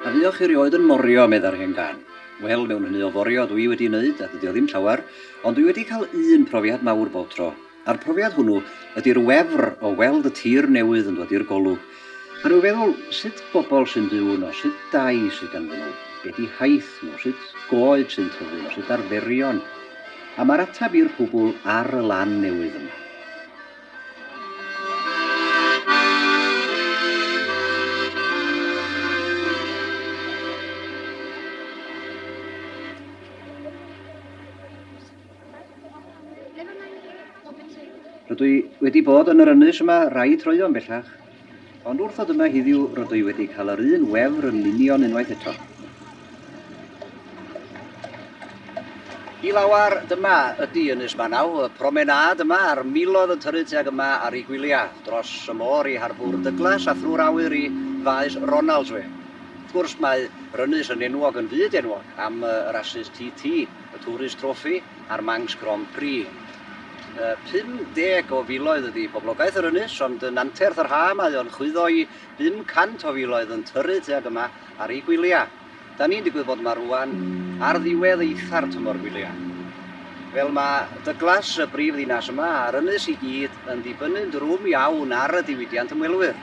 A fuoch chi rioed yn morio, meddai'r hen gân. Wel, mewn hynny o forio dw i wedi wneud, a dydi o ddim llawer, ond dw i wedi cael un profiad mawr bob tro, a'r profiad hwnnw ydi'r wefr o weld y tir newydd yn dod i'r golwg. A rhyw feddwl, sut bobl sy'n byw yno, sut dai sydd ganddyn nhw, be di haith nhw, sut goed sy'n tyfu yno, sut arferion? A mae'r ateb i'r cwbl ar y lan newydd yma. Rydw i wedi bod yn yr ynys yma rai troeon bellach, ond wrth ddod yma heddiw rydw i wedi cael yr un wefr yn union unwaith eto. I lawer, dyma ydy Ynys Manaw, y promenâd yma a'r miloedd yn tyrru tuag yma ar eu gwyliau, dros y môr i harbwr Douglas a thrwy'r awyr i faes Ronaldsway. Wrth gwrs, mae yr ynys yn enwog yn fyd enwog am y rasys TT, y Tourist Trophy a'r Manx Grand Prix. 50 o filoedd ydy poblogaeth yr ynys, ond yn anterth yr ha mae o'n chwyddo i 500 o filoedd yn tyrru tuag yma ar eu gwyliau. Da ni'n digwydd bod yma rŵan ar ddiwedd eitha'r tymor gwyliau. Fel mae Douglas, y brif ddinas yma, a'r ynys i gyd yn dibynnu'n drwm iawn ar y diwydiant ymwelwyr.